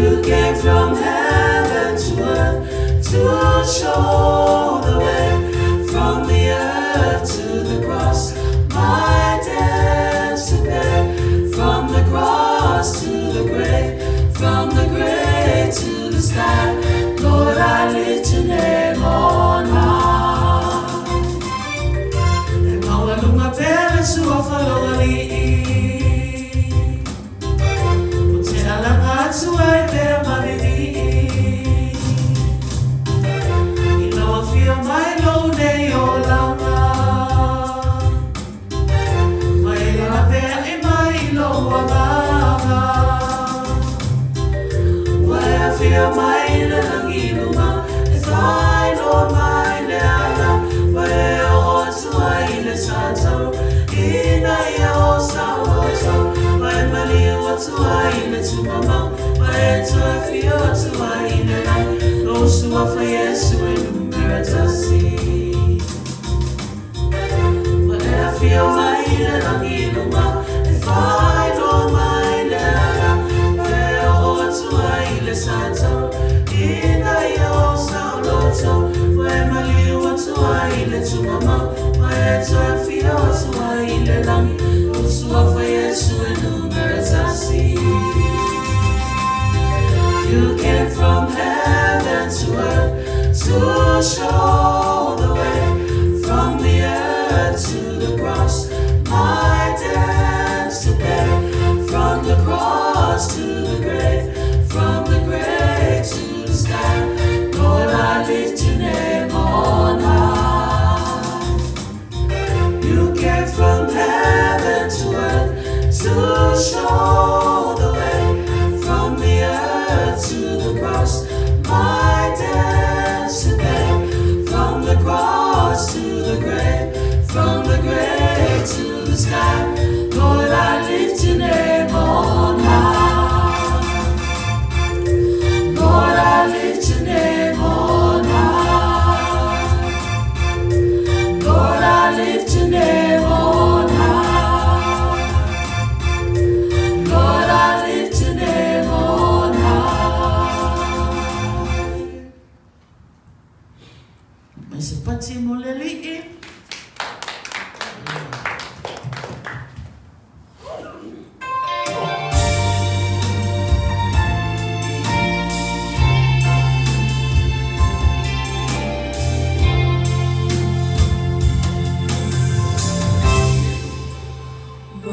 You came from heaven to earth to show the way from the earth to the cross. My debts to pay from the cross to the grave, from the grave to the sky. Lord, I lift your name on high. E maualuga pea le suafa o lou Alii, Ou te alaga atu ai pea ma le vii I lau afio mai lou nei olaga, Ma e laveai mai i lou agaga. Ua e afio mai i le lagi i luga, E faailoa mai le ala, Ua e oo atu ai i le tatau, Ina ia osa loto, Ma e maliu atu ai i le tumamau, Ma e toe afio atu ai i le lagi, Lou suafa Iesu e numera tasi. Ua e afio mai i le lagi i luga, E faailoa mai le ala, Ua e oo atu ai i le tatau, Ina ia osa loto, Ua e maliu atu ai i le tumamau, Ma e toe afio atu ai i le lagi, Lou suafa Iesu e numera tasi. You came from heaven to earth to show the way from the earth to the cross. My debts to pay from the cross to the grave, from the grave to the sky. Lord, I lift your name on high. You came from heaven to earth to show the way from the earth to the cross. My debts to pay from the cross to the grave, from the grave to the sky. Lord, I lift your name on high. Lord, I lift your name on high. Lord, I lift your name on high. Lord, I lift your name on high. Mai se pati mo le Alii.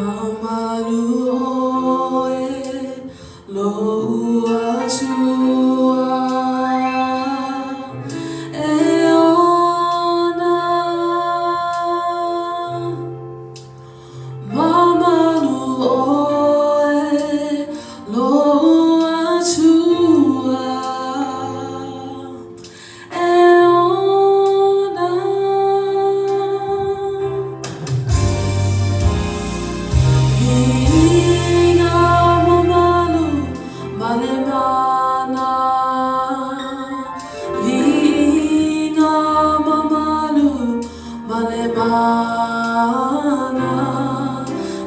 Mamalu oe lou Atua e ona. Mamalu oe lou Atua e ona. Viiga mamalu ma le mana. Viiga mamalu ma le mana.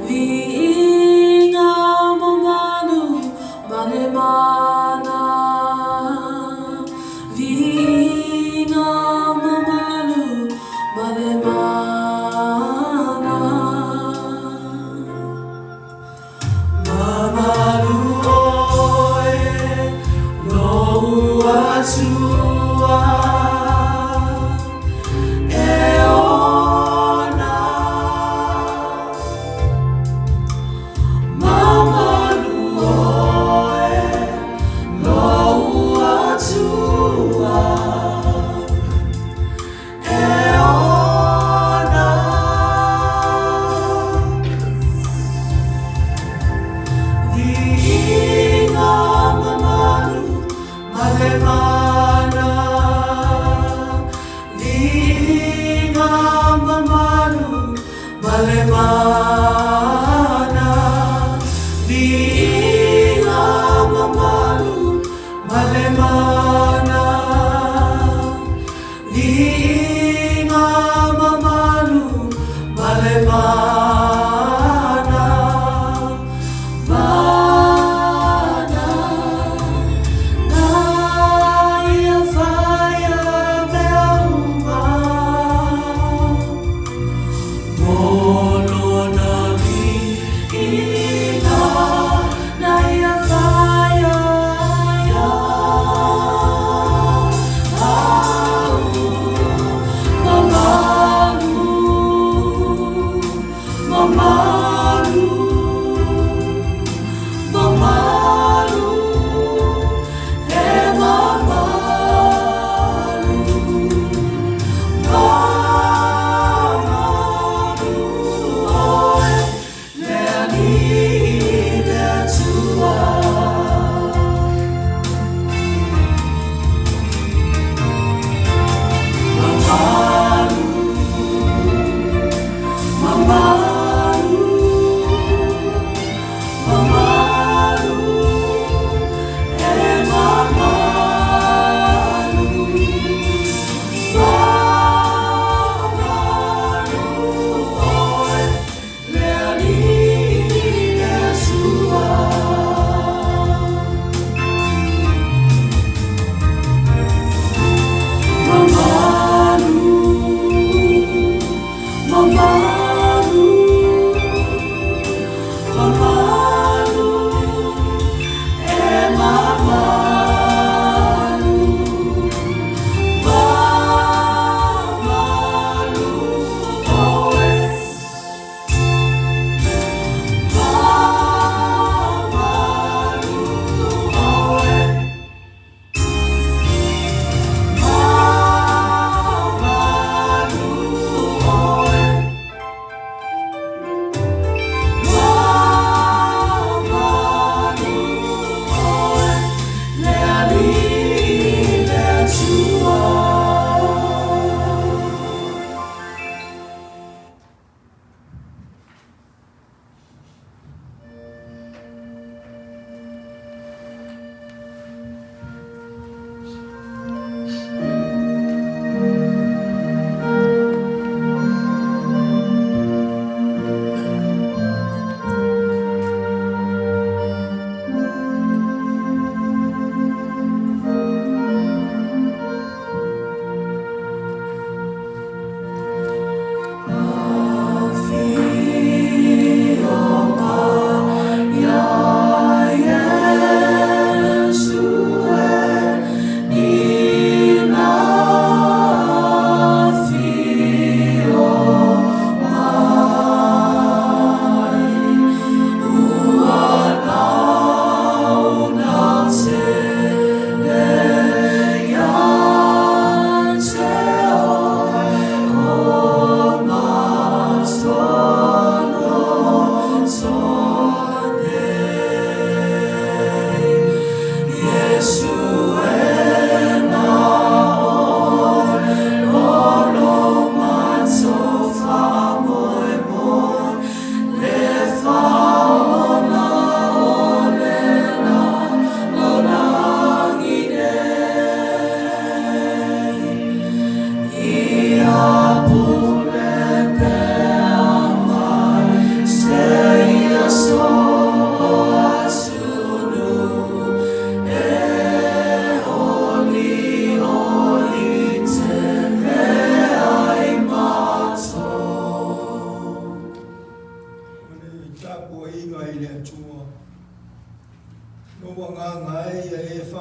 Viiga mamalu ma le mana. Viiga mamalu ma le mana. Mamalu oe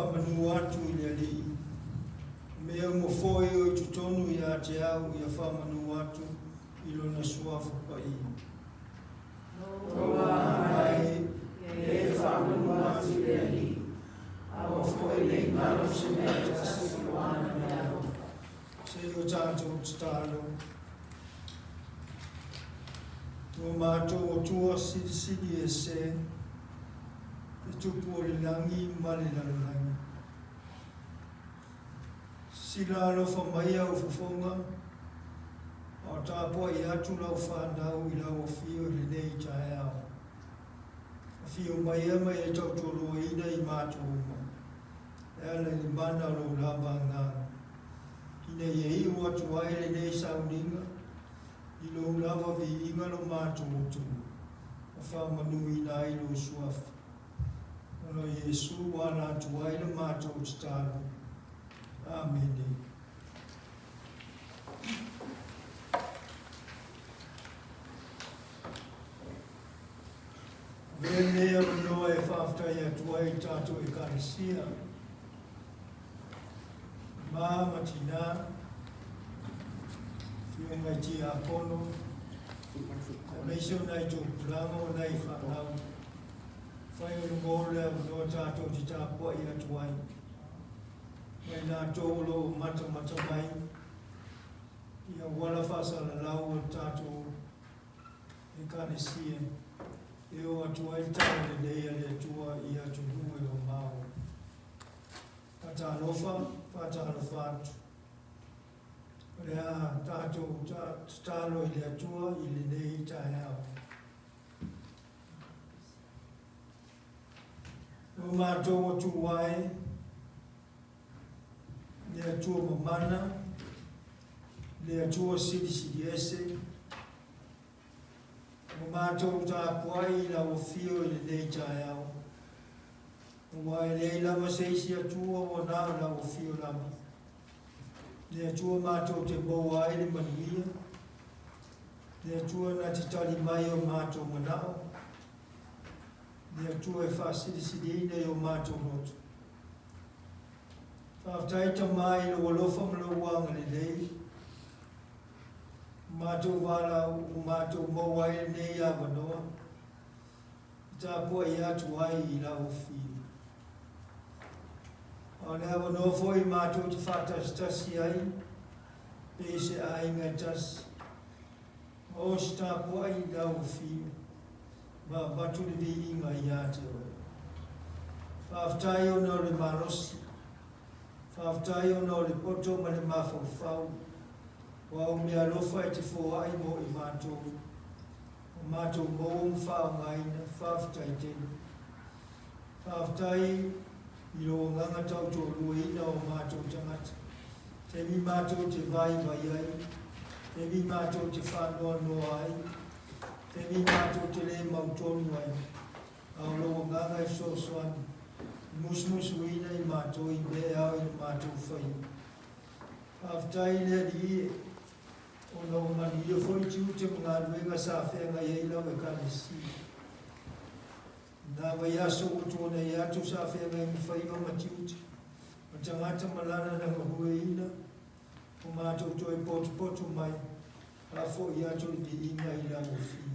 faamanu atu i le Alii. O mea uma foi o i totonu ia te au ia faamanu atu i Lona Suafa Paia. Lou agaga e, ia e faamanu atu i le Alii, aua foi ne i galo se mea e tasi o ana meaalofa. Se i o tatou tatalo. Lo matou Atua Silisili Ese, le Tupu o le lagi ma le lalolagi. Sisila alofa mai au fofoga, a o tapuai atu lau fanau i lau afio i lenei taeao. Afio maia ma e tautualuaina i matou uma, e ala i le mana o lou lava agaga, ina ia iu atu ai lenei sauniga i lou lava viiga lo matou atunuu, ma faamanuina ai lou suafa. Ona o Iesu ua ala atu ai le matou tatalo. Amene. Avea lenei avanoa e faafetai atu ai i tatou Ekalesia, ma ma tinā, afioga i tiakono, aemaise o nai tupulaga o nai fanau. Fai o le mo le avanoa tatou te tapuai atu ai. Ma i latou o lo o matamata mai i auala faasalalau o le tatou Ekalesia e oo atu ai le talalelei a le Atua i atunuu e mamao. Faatalofa, faatalofa atu. O le a tatou tatalo i le Atua i lenei taeao. Lo matou Atua e, le Atua mamana, le Atua silisili ese, ua matou tapuai i lau afio i lenei taeao, aua e leai lava se isi Atua ua na o lau afio lava. Le Atua matou te maua ai le manuia, le Atua na te tali mai i o matou manao, le Atua e faasilisiliina i o matou loto. Faafetai Tama i lou alofa ma lou agalelei, ua matou valaau, ua matou maua ai lenei avanoa e tapuai atu ai i lau afio. A o le avanoa foi matou te faatasitasi ai pei se aiga e tasi, ma o se tapuai i lau afio, ma avatu le viiga ia te oe. Faafetai ona o le malosi, faafetai ona o le poto ma le mafaufau, o au meaalofa e te foai mo i matou, ua matou maua ma faaaogaina, faafetai tele. Faafetai i lou agaga tautoaluaina o matou tagata, taimi matou te vaivai ai, taimi matou te faanoanoa ai, taimi matou te le mautonu ai, a o lou agaga e fesoasoani, e musumusuina i matou i mea e ao i le matou faia. Faafetai i le Alii e, ona ua manuia foi tiute ma galuega sa feagai ai lau Ekalesia. I nā vaiaso ua tuanai atu sa feagai ma faiva ma tiute, ma tagata ma lana na gahueina, ua matou toe potopoto mai, faafoi atu le viiga i lau afio.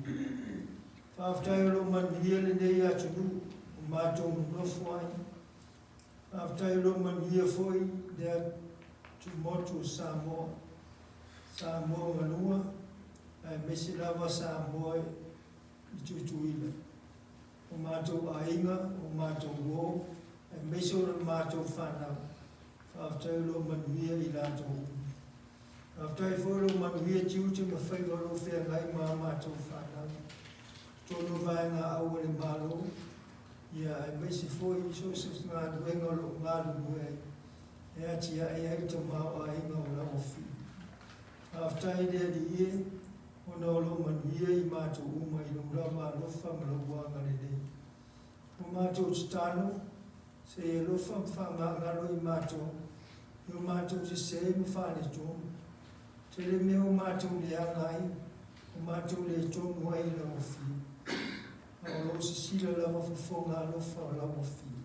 Faafetai o lo o manuia lenei atunuu ua matou nonofo ai. Faafetai o lo o manuia foi le atumotu o Samoa, Samoa galua, aemaise lava Samoa i Tutuila, o matou aiga, o matou uo, aemaise o le matou fanau. Faafetai o lo o manuia i latou uma. Faafetai foi o lo o manuia tiute ma faiva o lo o feagai ma a matou fanau. Totonu o vaega au a le Malo, ia aemaise foi i so o se galuega o lo o galulue ai, e atiae ai tamaoaiga o lau Afio. Faafetai i le Alii e, ona o lou manuia i matou uma i lou lava alofa ma lou agalelei. Ua matou tatalo, se i alofa ma faagagalo i matou i o matou sese ma faaletonu. Tele mea ua matou leaga ai, ua matou le tonu ai i lau Afio, a o lo o sisila lava fofoga alofa o lau Afio.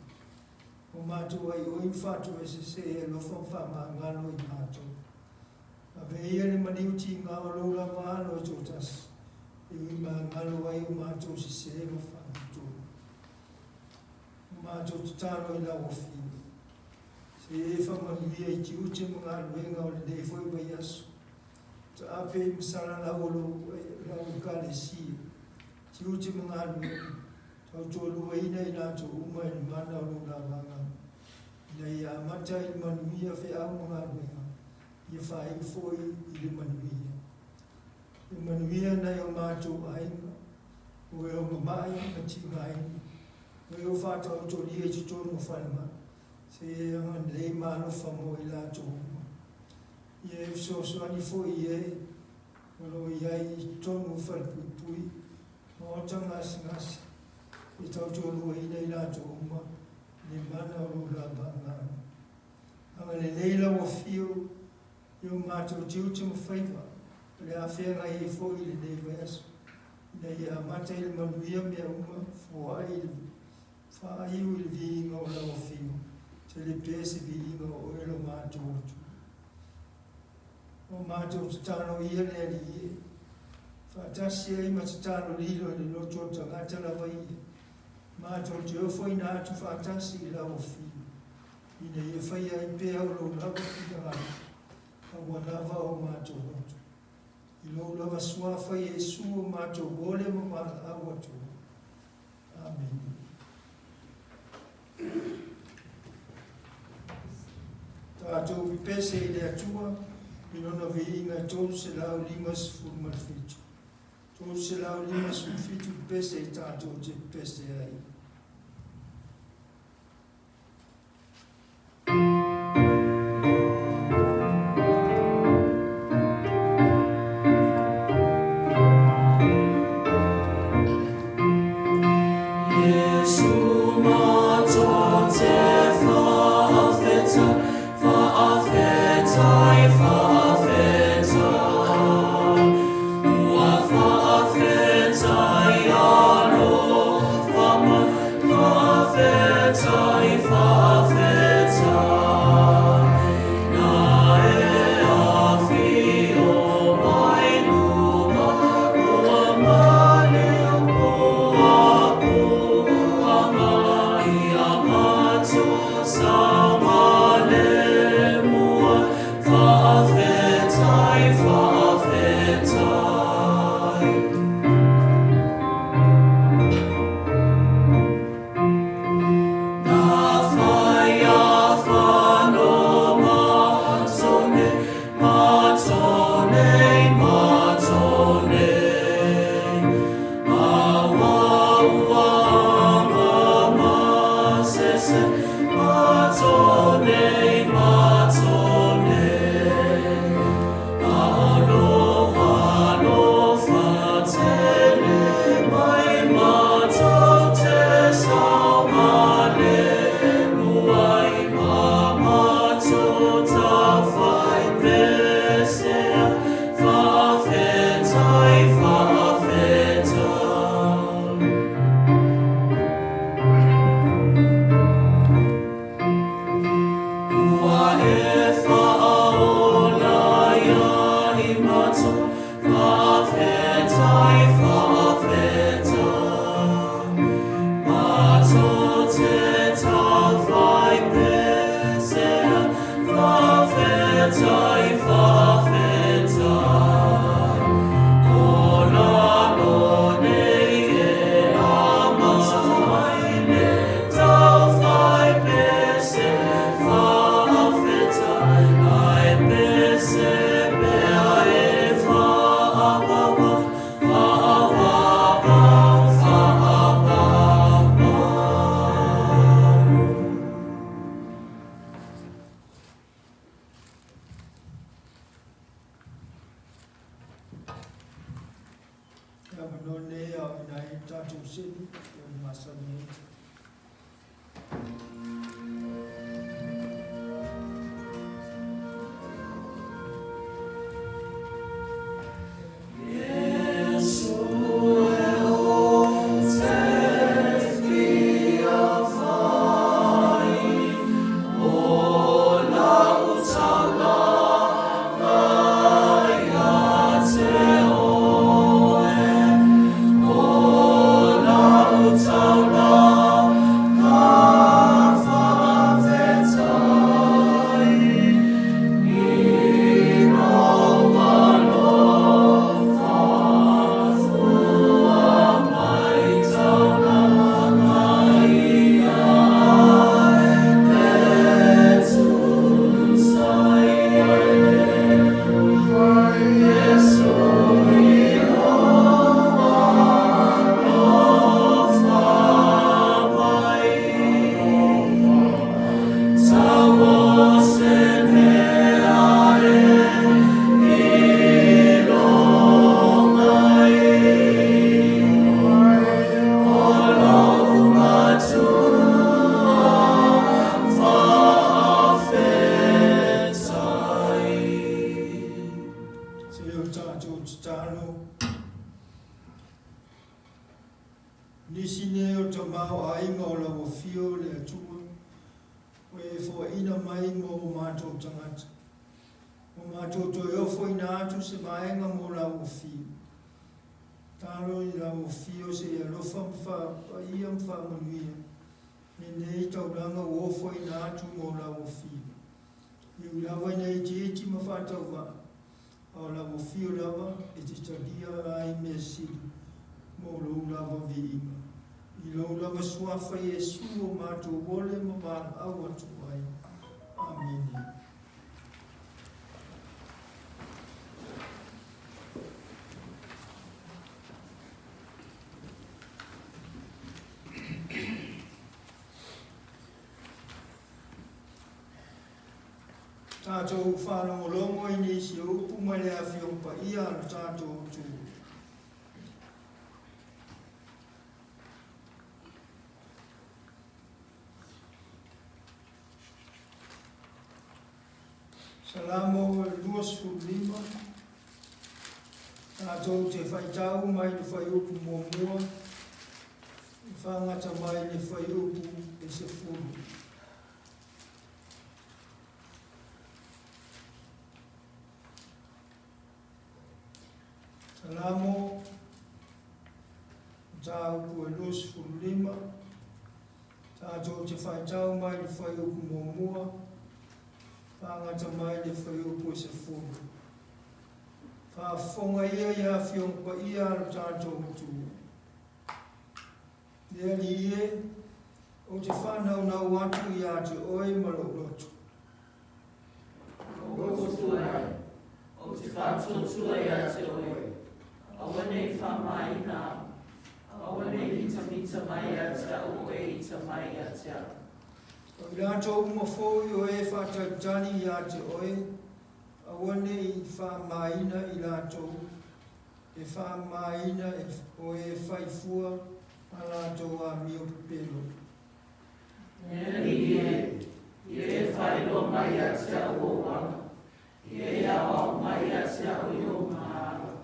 O matou aioi ma faatoesese e alofa ma faamagalo i matou. Ave ia le maliu tiga o lou lava Alo e toatasi, e ui magalo ai o matou sesē ma faaletonu. O matou tatalo i lau Afio, se i e faamanuia i tiute ma galuega o lenei foi vaiaso. Taape i masalalau o lou lau Ekalesia, tiute ma galuega, tautoaluaina i latou uma i le mana o lou lava Agaga, ina ia amata i le manuia feau ma galuega, ia faaiu foi i le manuia. Ia manuia nai o matou aiga, o e o mamai ma tigaina, o e o faataotolia i totonu o falemai, se e agalelei ma alofa mo i latou uma. Ia e fesoasoani foi i e o lo o i ai i totonu o falepuipui, maota gasegase, ia tautoaluaina i latou uma i le mana o lou lava Agaga. Agalelei lau Afio i o matou tiute ma faiva o le a feagai ai foi i lenei vaiaso, ina ia amata i le manuia mea uma, foai i le faaiu i le viiga o lau Afio, tele pea se viiga o oe lo matou Atua. O matou tatalo ia le Alii e, faatasi ai ma tatalo lilo i le loto o le tagata lava ia, matou te ofoina atu faatasi i lau Afio, ina ia faia ai pea o lou lava finagalo, aua lava o matou loto. I lou lava Suafa Iesu o matou ole ma valaau atu ai. Amene. Tatou pepese i le Atua i Lona viiga e 357. 357 pepese i tatou te pepese ai. E avanoa nei e aoina ai le tatou seli e ona masani ai. ofoina mai mo o matou tagata. Ua matou toe ofoina atu se vaega mo lau Afio. Talo i lau Afio se i alofa ma faapaia ma faamanuia lenei taulaga ua ofoina atu mo lau Afio. E ui lava ina itiiti ma faatauvaa, a o lau Afio lava e te talia ai mea sili mo lou lava viiga. I lou lava suafa Iesu o matou ole ma valaau atu ai. Amene. Tatou faalogologo i nisi o upu mai le Afioga Paia a lo tatou Atua. Salamo 25, tatou te faitau mai le fuaiupu muamua e faagata mai le fuaiupu e 10. Salamo, mataupu e 25, tatou te faitau mai le fuaiupu muamua, faagata mai le fuaiupu e 10. Faafofoga ia i Afioga Paia a lo tatou Atua. Le Alii e, ou te faanaunau atu ia te oe ma lou loto. O ou Atua e, ou te faatuatua ia te oe, aua ne i faamaina au, aua ne i mitamita mai ia te au o e ita mai ia te au. O i latou uma foi o e faatalitali ia te oe, aua ne i faamaina i latou, e faamaina o e fai fua a latou amio pepelo. E Alii e, ia e faailoa mai ia te au ou ala, ia e aoao mai ia te au i ou maala.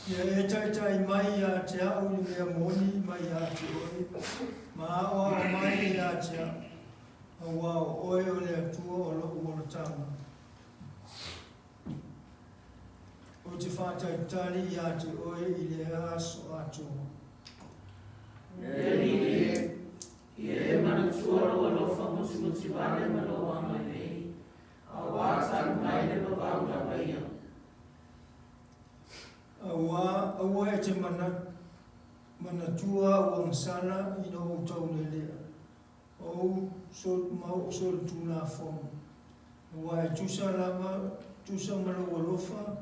Ia e taitai mai ia te au i le mea moni mai ia te oe, ma aoao mai ia te au, auā o oe o le Atua o lo'u olataga. Ou te faatalitali ia te oe i le aso atoa. E Alii e, ia e manatua lou alofa mutimuti vale ma lou agalelei, auā talu mai le vavau lava ia. Auā, aua e te manatua au agasala ina ou taulelea. O ou ma ou solitulafono, aua e tusa lava, tusa ma lou alofa,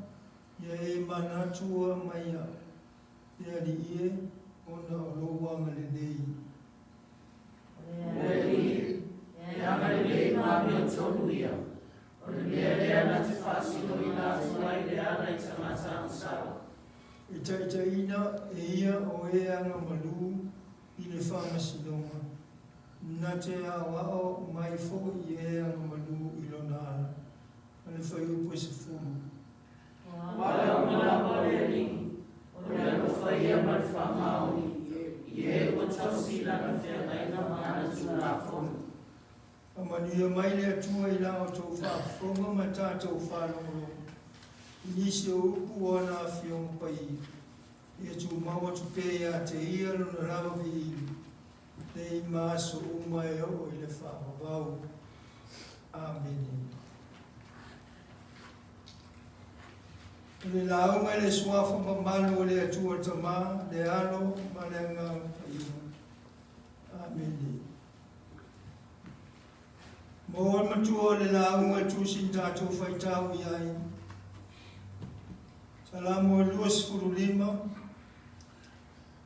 ia e manatua mai au, e Alii e, ona o lou agalelei. E Alii, e agalelei ma amiotonu ia, o le mea lea na te faasinoina atu ai le ala i tagata agasala. E taitaiina e ia o e aga malū i le faamasinoga, na te aoao mai foi i e agamalu i lona ala, ma le fuaiupu e 10. Aua le uma lava o le Alii, o le alofa ia ma le faamaoni, i e ua tausi i lana feagaiga ma ana Tulafono. Faamanuia mai le Atua i la outou faafofoga ma tatou faalogologo i nisi o upu o ana Afioga Paia. Ia tumau atu pea ia te ia lona lava viiga, nei ma aso uma e oo i le faavavau. Amene. O le lauga i le suafa mamalu o le Atua Tama, le Alo ma le Agaga Paia. Amene. Mo le matua o le lauga e tusi na tatou faitau i ai. Salamo e 25,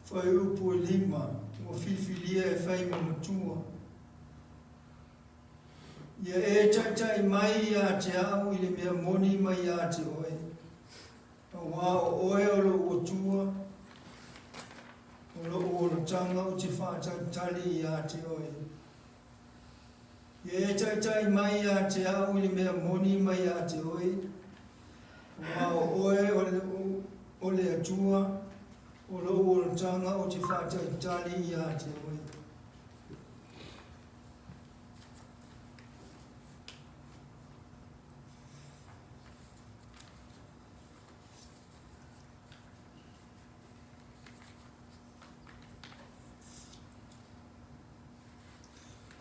fuaiupu e 5, ua filifilia e fai ma matua. Ia e taitai mai ia te au i le mea moni mai ia te oe, auā o oe o lou Atua, o lou olataga ou te faatalitali ia te oe. Ia e taitai mai ia te au i le mea moni mai ia te oe, aua o oe o le Atua, O lou olataga ou te faatalitali iā te oe.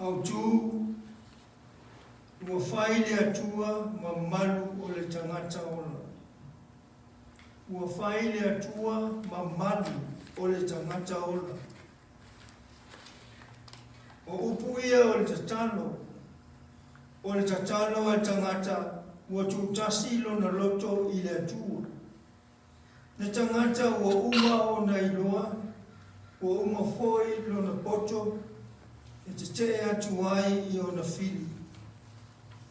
Autu, Ua fai le Atua mamalu o le tagata ola. Ua fai le Atua mamalu o le tagata ola. O upu ia o le tatalo, o le tatalo a le tagata ua tuutasi lona loto i le Atua. Le tagata ua uma ona iloa, ua uma foi lona poto e tetee atu ai i ona fili.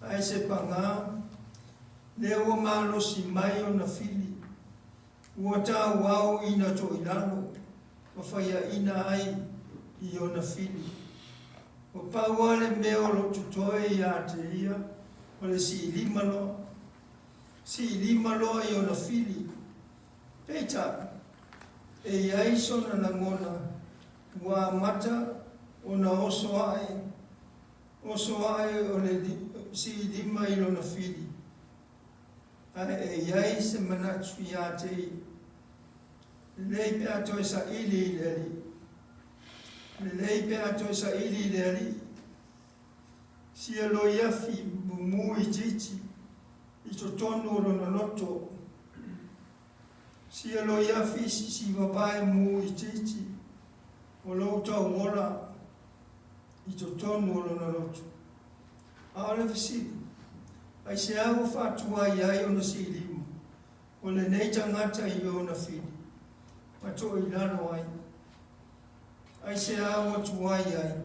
Ae se pagā, lea ua malosi mai ona fili, ua tauau ina toilalo ma faiaina ai i ona fili. Ua pau lava le mea o lo o totoe ia te ia, o le siilima loa. Siilima loa i ona fili. Peitai, e i ai sona lagona ua amata ona oso ae, oso ae o le siilima i lona fili, ae e i ai se manatu ia te ia, Lelei pe a toe saili i le Alii. Lelei pe a toe saili i le Alii. Sia loiafi mumu itiiti i totonu o lona loto. Sia loiafi sisi vavae mu itiiti o lou tauola i totonu o lona loto. A o le fesili, aisea ua faatuai ai ona siilima o lenei tagata i ona fili ma toilalo ai? Aisea ua tuai ai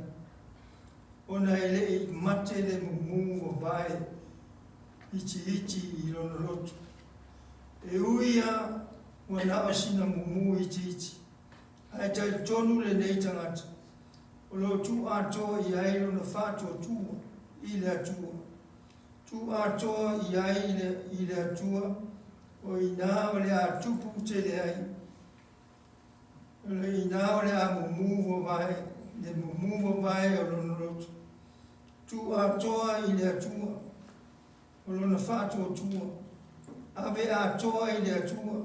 ona e le i mate le mumu vavae itiiti i lona loto? E ui lava ua na o sina mumu itiiti, ae talitonu lenei tagata o lo o tuu atoa i ai lona faatuatua i le Atua. Tuu atoa i ai i le Atua, o i ina o le a tupu tele ai. O le inā o le a mumu vavae, le mumu vavae o lona loto. Tuu atoa i le Atua, o lona faatuatua. Ave atoa i le Atua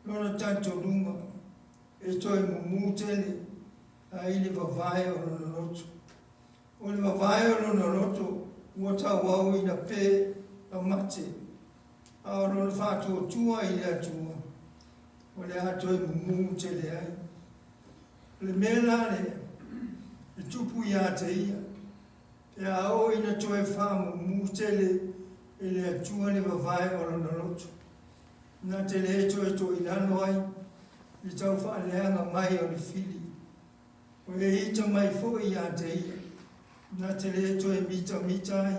lona talitonuga, e toe mumu tele ai le vavae o lona loto. O le vavae o lona loto ua tauau ina pe a mate, a o lona faatuatua i le Atua, o le a toe mumu tele ai. O le mea la lea e tupu ia te ia, pe a oo ina toe faamumu tele e le Atua le vavae o lona loto, na te le toe toilalo ai i le tau faaleaga mai o le fili. O e ita mai foi ia te ia, na te le toe mitamita ai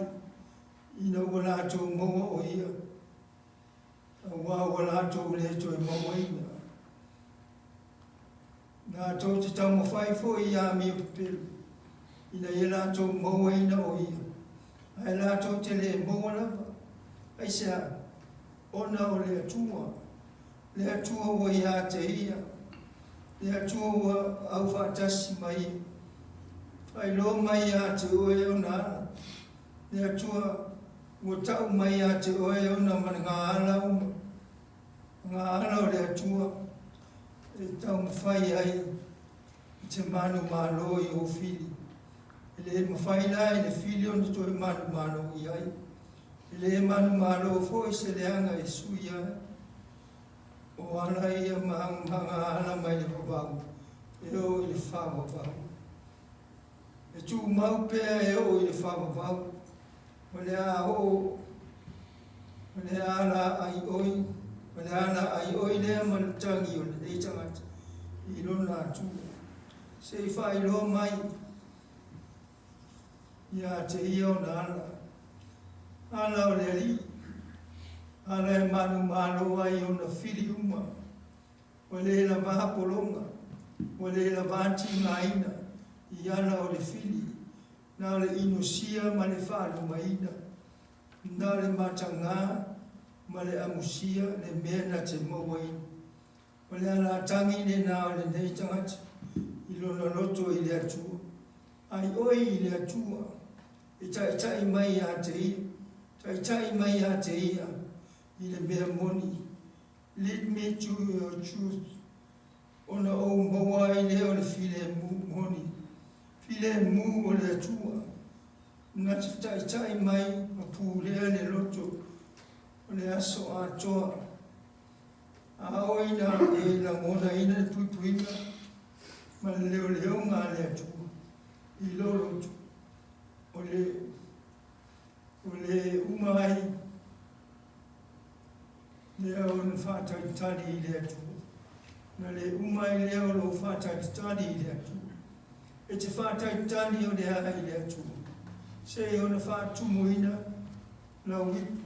ina ua latou maua o ia, auā ua latou le toe mauaina. Na tou te taumafai foi i amio pepelu, ina ia latou mauaina o ia, ae latou te le maua lava. Aisea? Ona o le Atua, le Atua ua ia te ia, le Atua ua aufaatasi ma ia. Faailoa mai ia te oe ona ala, le Atua ua tau mai ia te oe ona ngā ala uma, ngā ala o le Atua e taumafai ai i te manumalo i ou fili. E le mafai la i le fili ona toe manumalo i ai. E le manumalo foi se leaga e sui ai. O ala ia ma ngā ala mai le vavau e oo i le faavavau. E tumau pea e oo i le faavavau, o le a oo, o le ala ai oi, o le ala ai oi lea ma le tagi o lenei tagata i lona Atua. Se i faailoa mai ia te ia ona ala, ala o le Alii, ala e manumalo ai ona fili uma. Ua le lavā pologa, ua le lavā tigaina i ala o le fili, na o le inosia ma le faalumaina, na o le matagā ma le amusia le mea na te mauaina. O le alatagi lenā o lenei tagata i lona loto i le Atua. Ai oe i le Atua e taitai mai ia te ia, taitai mai ia te ia i le mea moni. Lead me to your truth. Ona ou maua ai lea o le filemu moni, filemu o le Atua, na te taitai mai ma pulea le loto o le aso atoa. A oo ina e lagonaina le puipuiga ma le leoleoga a le Atua i lou loto, o le, o le uma ai lea o le faatalitali i le Atua. Na le uma ai lea o lou faatalitali i le Atua. E te faatalitali o le a i le Atua, seia ona faatumuina lau ipu,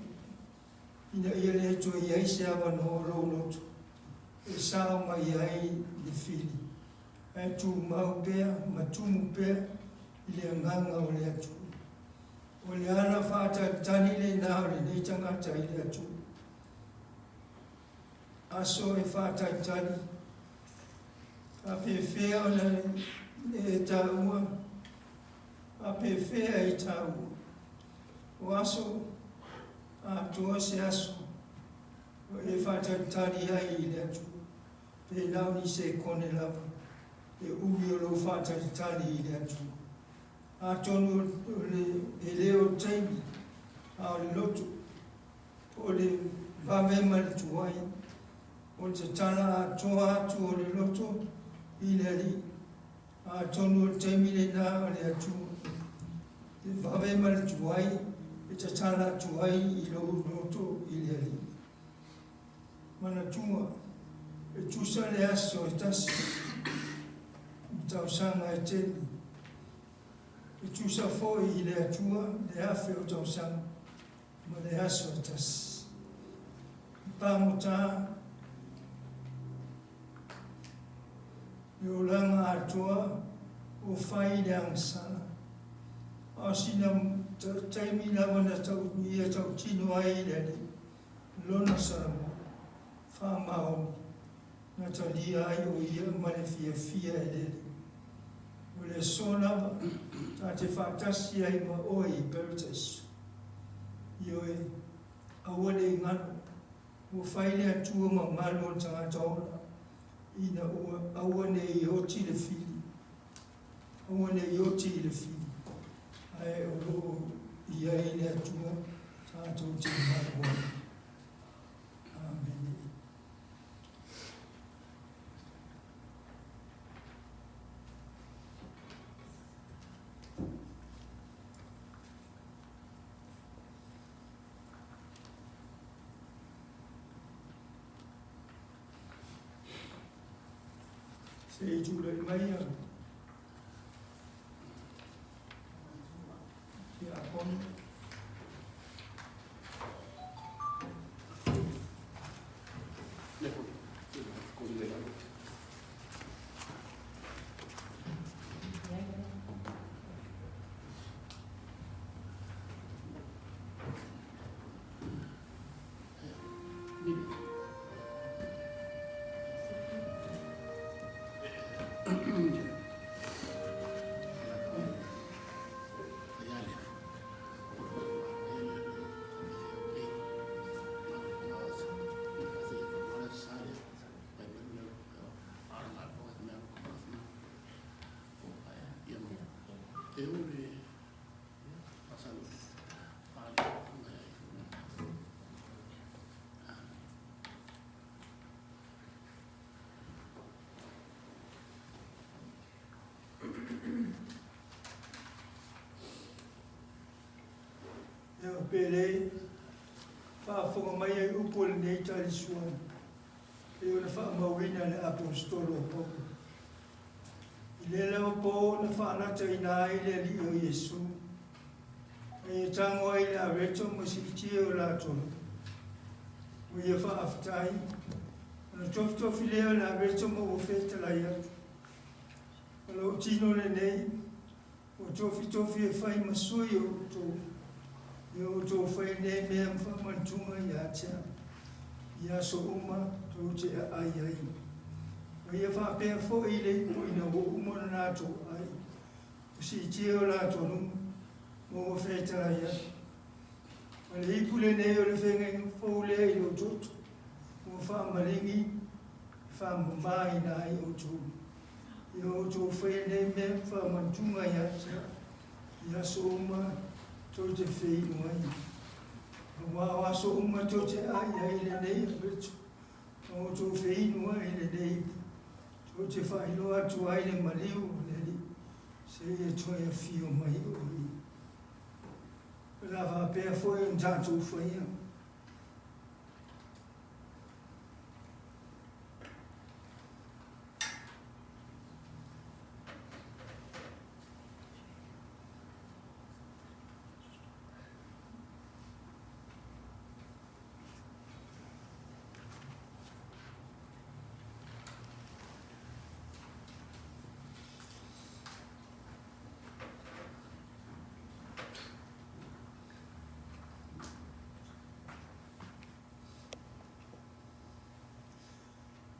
ina ia le toe i ai se avanoa o lou loto e sao mai ai le fili, ae tumau pea ma tumu pea i le agaga o le Atua. O le ala faatalitali lenā o lenei tagata i le Atua. Aso e faatalitali, faapefea ona e taua, faapefea e taua. O aso atoa se aso o e faatalitali ai i le Atua, pe na o ni sekone lava e umi o lou faatalitali i le Atua. Atonu o le, e le o le taimi, a o le loto, po o le vave ma le tuai, o le tatala atoa atu o le loto i le Alii. Atonu o le taimi lenā o le Atua, le vave ma le tuai e tatala atu ai i lou loto i le Alii. Manatua, e tusa le aso e tasi ma tausaga e tele. E tusa foi i le Atua le 1000 o tausaga ma le aso e tasi. I pagota le olaga atoa o fai i le agasala. A o sina taimi lava na tau, ia tautino ai i le Alii lona Salamo faamaoni na talia ai o ia ma le fiafia e le Alii. O le aso lava ta te faatasi ai ma oe i Paradise. Ioe, aua ne i galo, ua fai le Atua mamalu o le tagata ola, ina ua aua ne i oti le fili, aua ne i oti i le fili, ae o lo o i ai le Atua tatou te malu ai. Amene. Se i tulai mai a Tiakono. Ea pele, faafofoga mai ai upu o lenei talisoa pei ona faamauina e le Aposetolo o Paulo. I lea lava po na faalataina ai le Alii o Iesu, a ia tago ai le areto ma siitia o latou, ua ia faafetai, ona tofitofi lea o le areto ma ua fetalai atu. O lou tino lenei, ua tofitofi e fai ma sui o outou, ia outou fai nei mea ma faamanatuga ia te au, i aso uma tou te aai ai. Ua ia faapea foi le ipu ina ua uma ona latou ai, ua siitia o latou luma, ma ua fetalai atu, Ma le ipu lenei o le feagaiga fou lea i lou toto, ua faamaligi e faamamaina ai outou. Ia outou faia nei mea ma faamanatuga ia te au, i aso uma tou te feinu ai. Aua o aso uma tou te ai ai i lenei apeto, ma outou feinu ai i lenei ipu, tou te faailoa atu ai le maliu o le Alii, seia toe afio mai o Ia. O le a faapea foi ona tatou faia.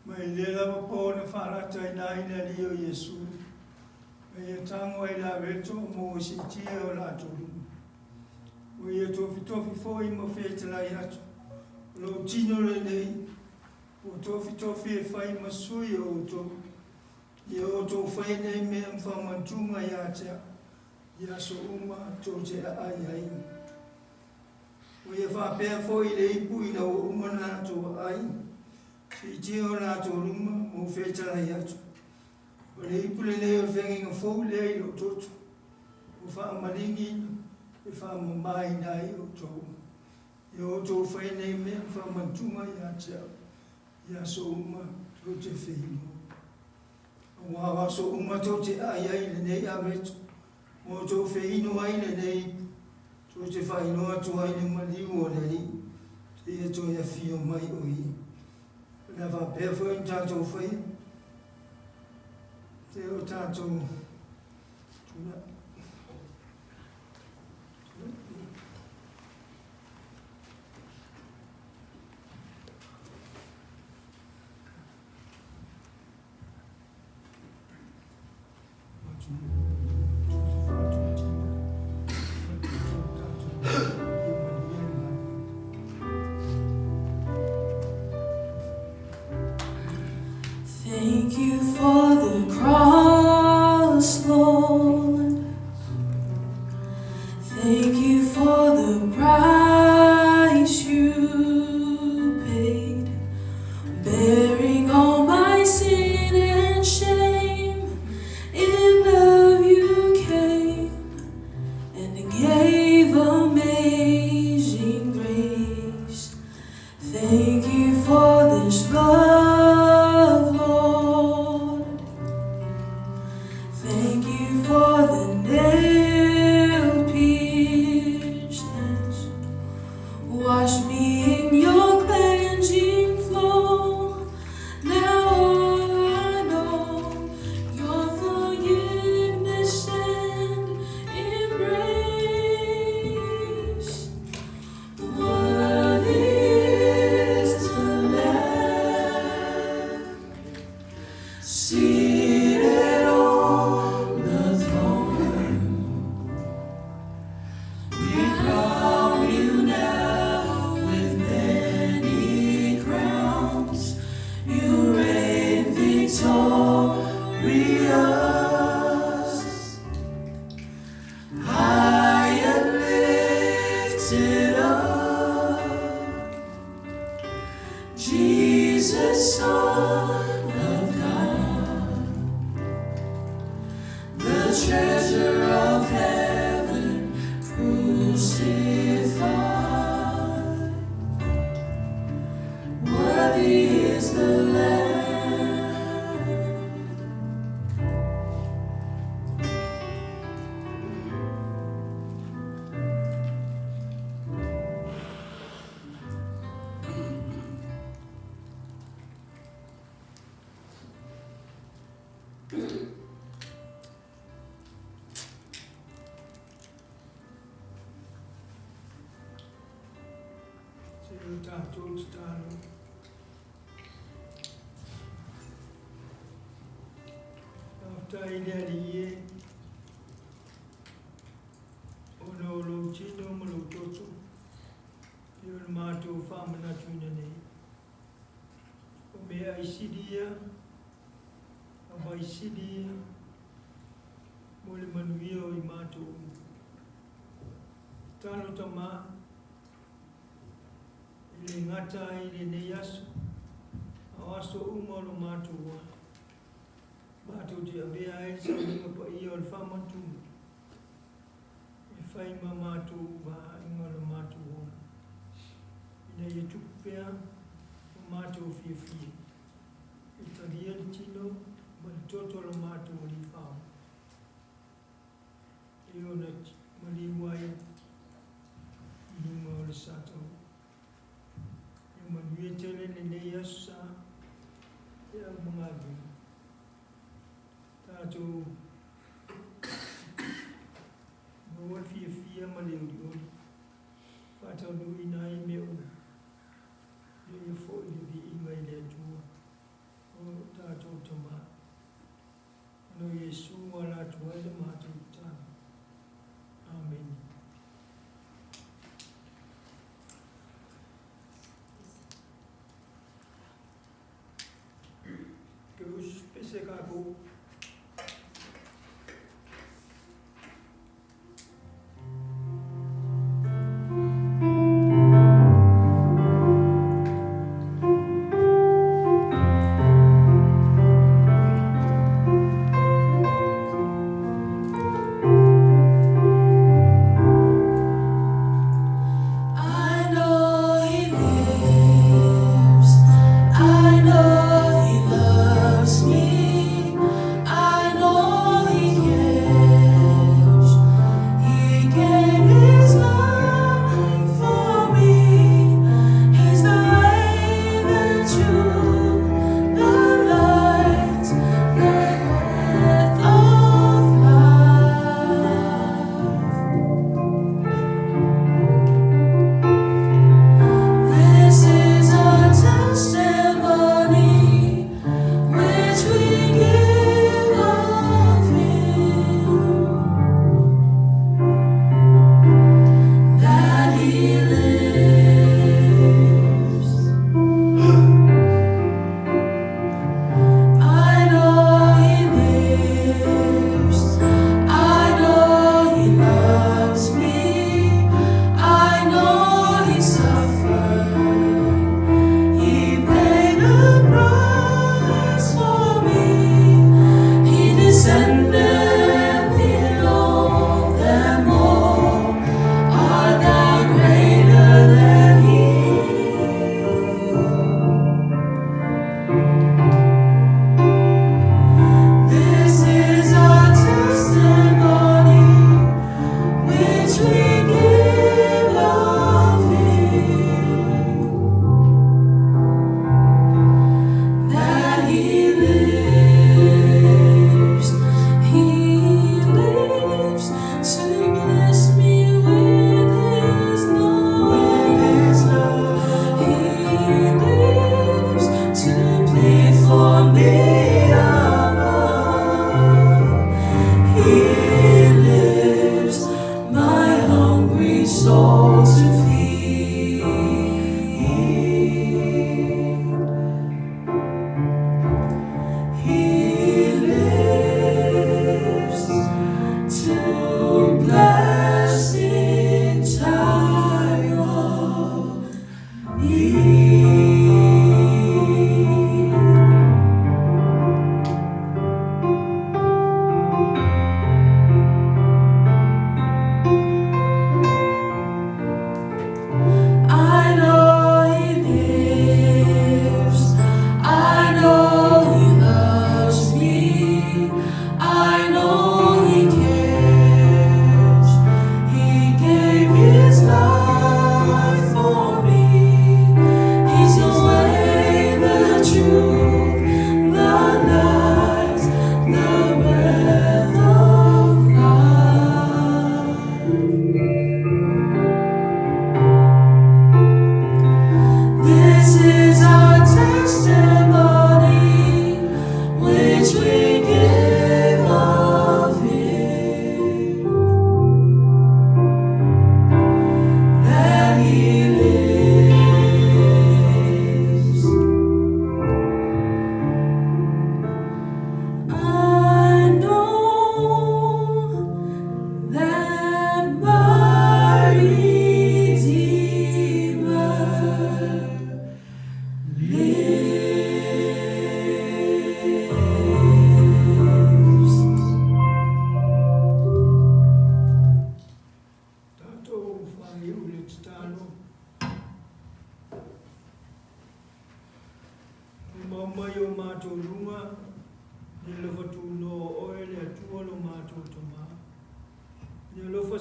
Mai lea lava po na faalataina ai le Alii o Iesu, ma ia tago ai le aveto mo ua siitia o latou luma. Ua ia tofitofi foi ma fetalai atu, o lou tino lenei, ua tofitofi e fai ma sui o outou. Ia outou faia nei mea ma faamantuga ia te au, i aso uma tou te aai ai. Ua ia faapea foi le ipu ina ua uma ona latou aai, siitia o latou luma ma ua fetalai atu. O le ipu lenei o le feagaiga fou lea i lou toto, ua faamaligi e faamamaina ai outou. Ia outou faia nei mea ma faamantuga ia te au, i aso uma tou te feinu. Aua o aso uma tou te ai ai i lenei aveto, ma outou feinu ai i lenei ipu, tou te faailoa atu ai le maliu o le Alii, seia toe afio mai o Ia. O le a faapea foi ona tatou faia, se o tatou tula. Thank you for the cross, Lord. Thank you for the price you paid, bearing all my sin and shame. In love you came and gave amazing grace. Thank you for this love, Lord. Thank you for the nail-pierced hands. Wash me in your cleansing flow. Now all I know, your forgiveness and embrace. Worthy is the Lamb seated on the throne. We crown you now with many crowns. You reign victorious. High and lifted up, Jesus, Son of God, the treasure of heaven crucified. Worthy is the Lamb. Se o tatou tatalo. Faafetai i le Alii e, ona o lou tino ma lou toto e pei ona matou faamanatuina nei. O meaai sili ia ma vai sili ia mo le manuia o i matou uma. Tatalo Tama, e le gata ai i lenei aso, a o aso uma o lo matou ola, matou te avea ai le sauniga paia o le faamanatuga e fai ma matou vaaiga o lo matou ola, ina ia tupu pea lo matou fiafia e talia le tino ma le toto o lo matou Alii Faaola, e ona maliu ai i luga o le sataua. Ia manuia tele lenei Aso Sa feau ma galuega. Tatou maua le fiafia ma le olioli faataunuuina ai mea uma, ina ia foi le viiga i le Atua o tatou Tama. Ona o Iesu ua ala atu ai le matou tatalo. Amene. Keus pese kako.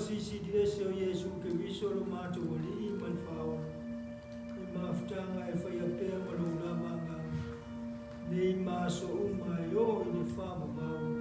Silisili Ese o Iesu Keriso lo matou Alii ma le Faaola, le mafutaga e faia pea ma lou lava agaga, nei ma aso uma e oo i le faavavau.